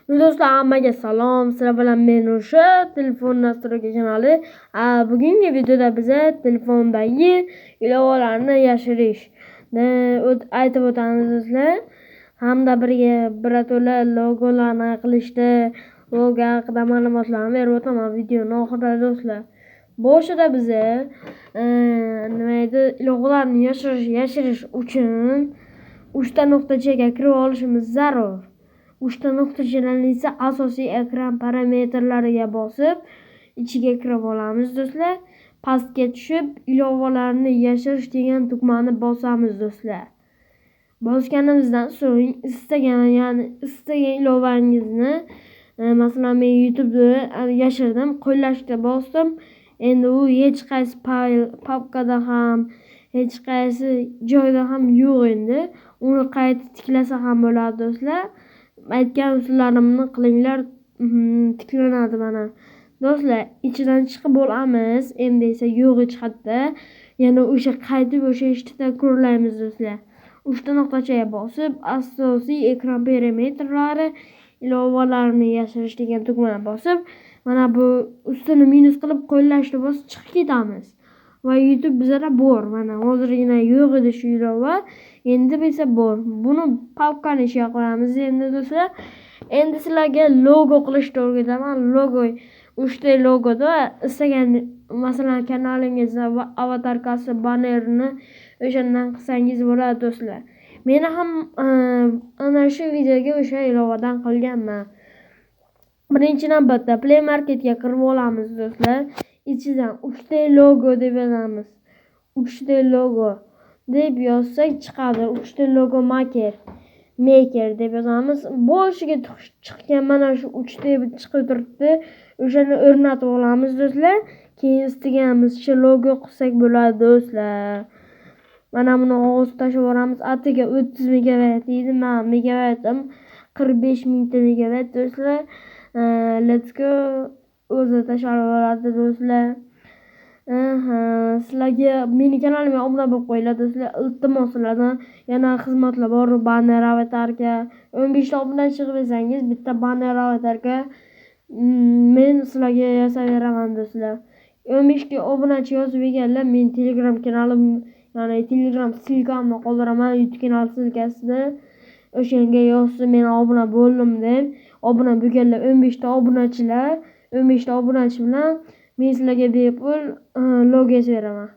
Do'stlar, hammaga salom. Sizlar bilan men, o'sha Telefon настройка kanali. Bugungi videoda biza telefondagi ilovalarni yashirishni aytib o'tamiz, do'stlar. Hamda birga birato'la logolarni qilishni, logo haqida ma'lumotlarni berib o'taman videoni oxirida, do'stlar. Boshida biza nima edi, ilovalarni yashirish uchun uchta nuqtachaga kirib olishimiz zarur. Uchta nuqtachadan esa asosiy ekran parametrlariga bosib, ichiga kirib olamiz, do'stlar. Pastga tushib, ilovalarni yashirish degan tugmani bosamiz, do'stlar. Bosganimizdan so'ng istagan, ya'ni istagan ilovangizni, masalan, men YouTubeni yashirdim, qo'llashga bosdim. Endi u hech qaysi fayl, papkada ham, hech qaysi joyda ham yo'q endi. Uni qayta tiklasa ham bo'ladi, do'stlar. Aytgan usullarimni qilinglar, tiklanadi mana. Do'stlar, ichidan chiqib olamiz. Endi esa yo'q hech qayerda. Yana o'sha qaytib o'sha ishni takrorlaymiz, do'stlar. Uchta nuqtachaga bosib, asosiy ekran parametrlari, ilovalarni yashirish degan tugmani bosib, mana bu ustini minus qilib, qo'llashni bosib chiqib ketamiz. Va YouTube bizada bor. Mana hozirgina yo'q edi shu ilova. Endi esa bor. Buni papkani ichiga qo'yamiz endi, do'stlar. Endi sizlarga logo qilishni o'rgataman. Logo 3D logoda istagan, masalan, kanalingizni avatarkasi, bannerini o'shandan qilsangiz bo'ladi, do'stlar. Meni ham ana shu videoga o'sha ilovadan qilganman. Birinchi navbatda Play Marketga kirib olamiz, do'stlar. Ichidan 3D logo deb yozamiz. 3D logo deb yozsak chiqadi. 3D logo maker deb yozamiz. Boshiga chiqqan mana shu 3D chiqib turibdi. O'shani o'rnatib olamiz, do'stlar. Keyin istaganimizcha logo qilsak bo'ladi, do'stlar. Mana buni hozir tashlab yuboramiz. Atigi 30 megabayt deydi. Man megabaytim 45 mingta megabayt, do'stlar. Let's go. O'zi tashlab yuboradi, do'stlar. Sizlarga meni kanalimga obuna bo'lib qo'yinglar, do'stlar. Iltimos sizlardan. Yana xizmatlar bor. Banner, avatarka. 15 ta obunachi qilib bersangiz, bitta banner, avatarka men sizlarga yasab beraman, do'stlar. 15 ta obunachi yozib berganlar, men Telegram kanalim, ya'ni Telegram ссылка mni qoldiraman YouTube kanal ссылка sida. O'shanga yozsin, men obuna bo'ldim deb. Obuna bo'lganlar 15 ta obunachilar, 15 ta obunachi bilan men sizlarga bepul logo yasab beraman.